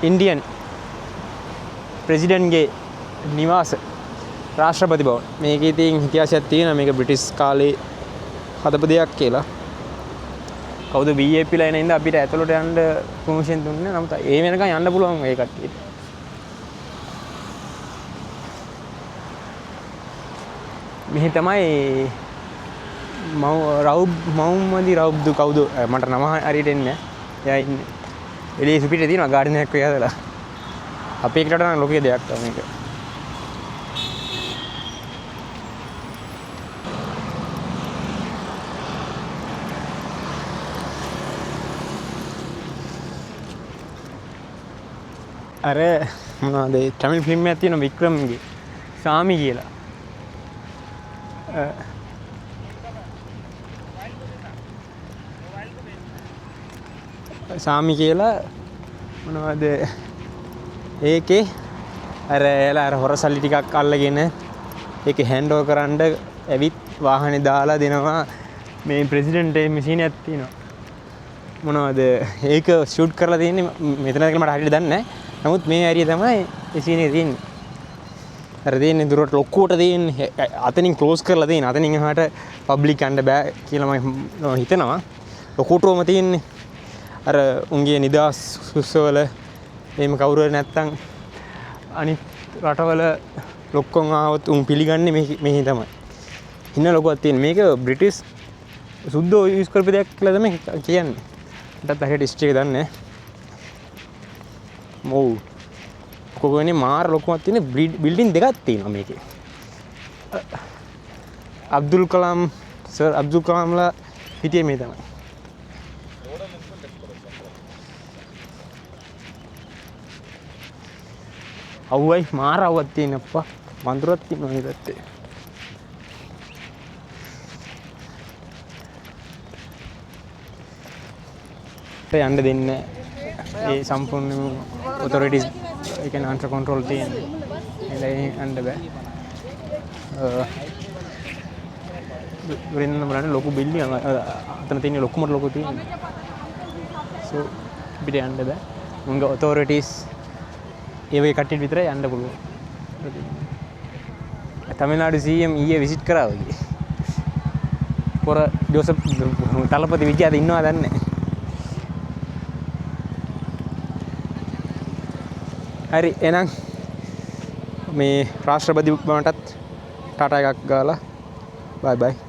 Indian ප්‍රෙසිඩන්ට්ගේ නිවාස රාෂ්ට්‍රපති භවන. මේකේ ඉතින් ඉතිහාසයක් තියෙනවා. මේක බ්‍රිටිෂ් කාලේ හදපු දෙයක් කියලා. කවුද VIP ලා එන හින්දා අපිට ඇතුළට යන්න පර්මිෂන් දුන්නේ නැහැ. නමුත් ඒ වෙනකන් යන්න පුළුවන් ඒ කට්ටියට. මෙහි තමයි රවුබ් මවුම්මදි රවුබ්දු කවුද මට නම හරියට එන්නේ නැහැ. එයා ඉන්නේ. එළියේ සුපිට තියෙනවා ගාඩන් එකක් වගේ හදලා. අපේ එකට නම් ලොකු දෙයක් තමයි මේක. අර මොනවද ඒ තමිழ් ෆිල්ම් එකක් තියෙනවා වික්‍රම්ගේ සාමි කියලා. සාමි කියලා මොනවද ඒකේ අර එයාලා අර හොර සල්ලි ටිකක් අල්ලගෙන ඒක හෑන්ඩ් ඕවර් කරන්න ඇවිත් වාහනේ දාලා දෙනවා. මේ ප්‍රෙසිඩන්ට් ඒ මැෂින් එකක් තියෙනවා. මොනවද ඒක ෂූට් කරලා තියෙන්නේ මෙතනද කියලා මට හරියට දන්නේ නැහැ. නමුත් මේ ඇරිය තමයි ඒ සීන් එකේ තියෙන්නේ. අර තියෙන්නේ දුරට ලොකුවට තියෙන්නේ. අතනින් ක්ලෝස් කරලා තියෙන. අතනින් එහාට පබ්ලික් යන්න බෑ කියලා මම හිතනවා. ලොකුටම තියෙන්නේ. අර උන්ගේ නිදහස් උත්සවවල එහෙම කවුරු හරි නැත්තම් අනිත් රටවල ලොක්කොන් ආවොත් උන් පිළිගන්නේ මෙහි තමයි. ඉන්න ලොකුවක් තියෙන. මේක බ්‍රිටිෂ් සුද්දෝ යූස් කරපු දෙයක් කියලා තමයි කියන්නේ. මටත් හරියට හිස්ටරි එක දන්නේ නැහැ. ඔව්. කොහොමනේ මාර ලොකුවක් තියෙන බිල්ඩින් දෙකක් තියෙනවා මේකේ. අබ්දුල් කලාම් සර් අබ්දුල් කලාම්ලා හිටියේ මේ තමයි. අව්වයි මාර අව්වක් තියෙන අප්පා. වඳුරක් තියෙනවා මේ පැත්තේ. යන්න දෙන්නේ නැහැ. ඒ සම්පූර්ණයෙන්ම ඔතොරිටිස් ඒ කියන්නේ අන්ඩර් කන්ට්‍රෝල් තියෙන්නේ. ඒ යන්න බෑ. දුරින් නම් බලන්න ලොකු බිල්ඩින් අතන තියෙන ලොකුමට ලොකු තියෙන්නේ. සෝ අපිට යන්න බෑ. උන්ගේ ඔතොරිටිස් ඒ වගේ කට්ටියට විතරයි යන්න පුළුවන්. තමිழ்நாடு CM ඊයේ විසිට් කරා වගේ. පොර ජෝසප් තලපති විජය අද ඉන්නවා දන්නේ නැහැ. හරි එහෙනම් මේ රාෂ්ට්‍රපති භවනටත් ටාටා එකක් ගාලා බයි බයි.